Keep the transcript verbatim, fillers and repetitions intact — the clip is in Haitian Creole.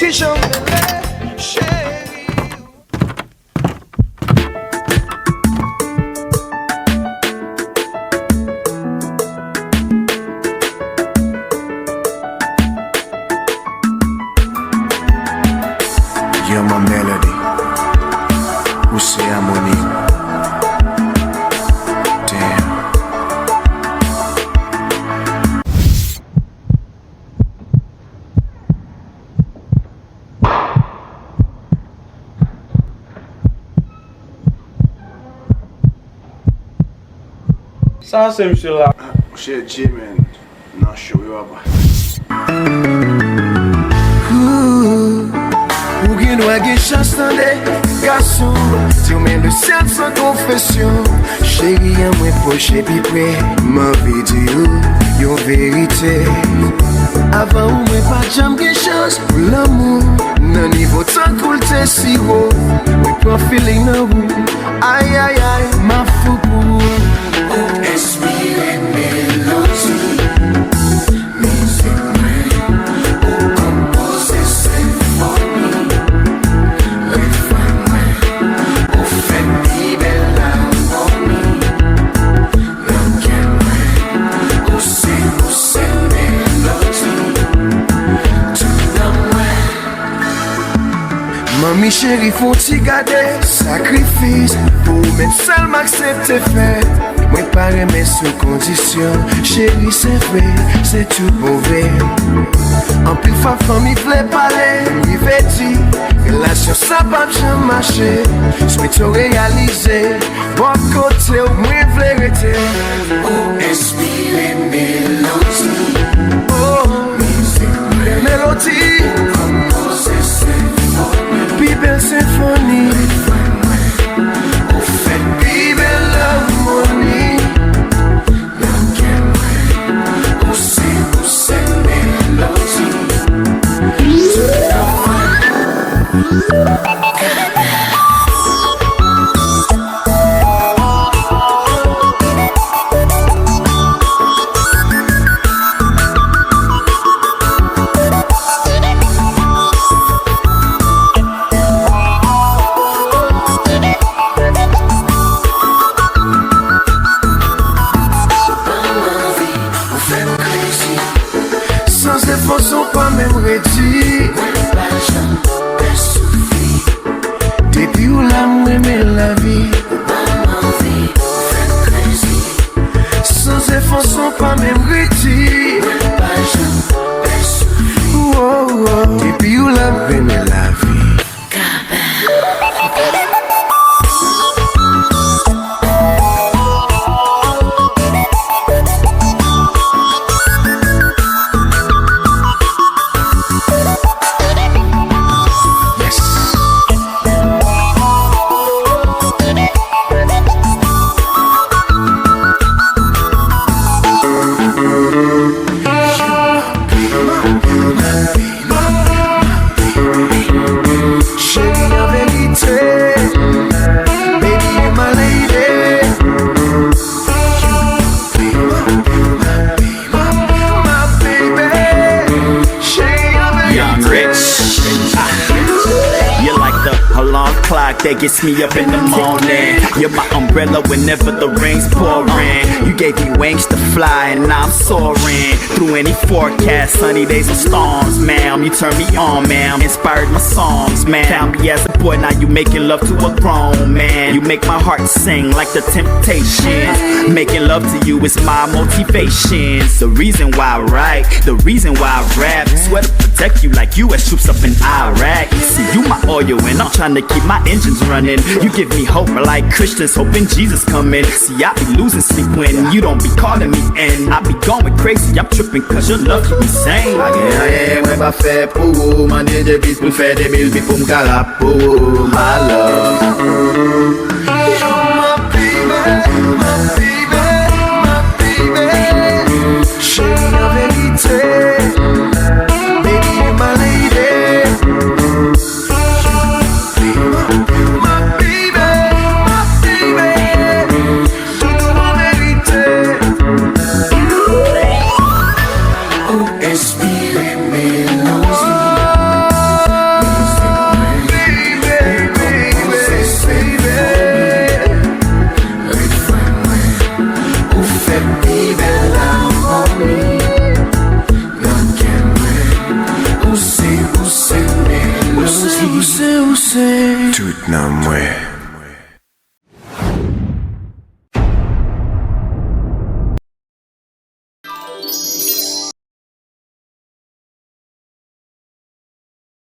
Kijan w rele, cheri? You're my melody. Ou se amoni m. Damn. Sa se misye la. Monchè, Dye menm nan cho wi papa. Ooh, ou gen dwa gen chans tande gason, di w men le syèl san konfesyon. Cheri an mwen pwoche pi pre, m anvi di ou yon verite. Avan ou mwen pa t janm gen chans pou lanmou nan nivo tankou l te si wo. Mwen pran feeling nan ou, ay ay ay, m ap fou pou ou. Ou enspire melodi mizik mwen, ou konpoze senfoni refren mwen, ou fè pi bèl amoni nan kè mwen, ou se, ou se melodi tout nan mwen. Manmi cheri, fè yon ti gade sakrifis pou ou menm sèl m aksepte fè. Mwen pa renmen sou kondisyon, cheri, se vre, se tout bon vre. Anpil fwa fanmi vle pale, m rive di relasyon sa p ap janm mache. Swete w reyalize, bò kote w mwen vle rete. Ou enspire melodi, oh, mizik mwen, melodi, konpoze senfoni, pi bèl senfoni, refren mwen, ou fè pi bèl amoni nan kè mwen, ou se, ou se melodi. San efò, san pa menm redi. Depi ou la, m renmen lavi. San efò, san pa menm redi. Oh, oh. Depi ou la, m renmen lavi. Cheri, an verite, baby, you my lady. My baby, cheri, an verite. Young Rich. Ah. You're like the alarm clock that gets me up in the morning. You're my umbrella whenever the rain's pouring. You gave me wings to fly and I'm soaring. Through any forecast, sunny days or storms, ma'am. You turn me on, ma'am. Inspired my songs, man. Found me as a boy, now you making love to a grown man. You make my heart sing like the Temptations. Making love to you is my motivation. The reason why I write, the reason why I rap. Swear to protect you like U S troops up in Iraq. See, you my oil, and I'm trying to keep my engines running. You give me hope like Christians hoping Jesus coming. See, I be losing sleep when you don't be calling me, and I be going crazy. I'm tripping 'cause your love keep me sane. Pa gen anyen mwen pa fè pou ou, mande de bit pou m fè de mil bit pou m ka rap pou ou, my love. My baby, my baby, my baby. Cheri, an verite, baby, you my lady. My baby, my baby. Tout ou an verite. Ou enspire melodi. Tout nan mwen.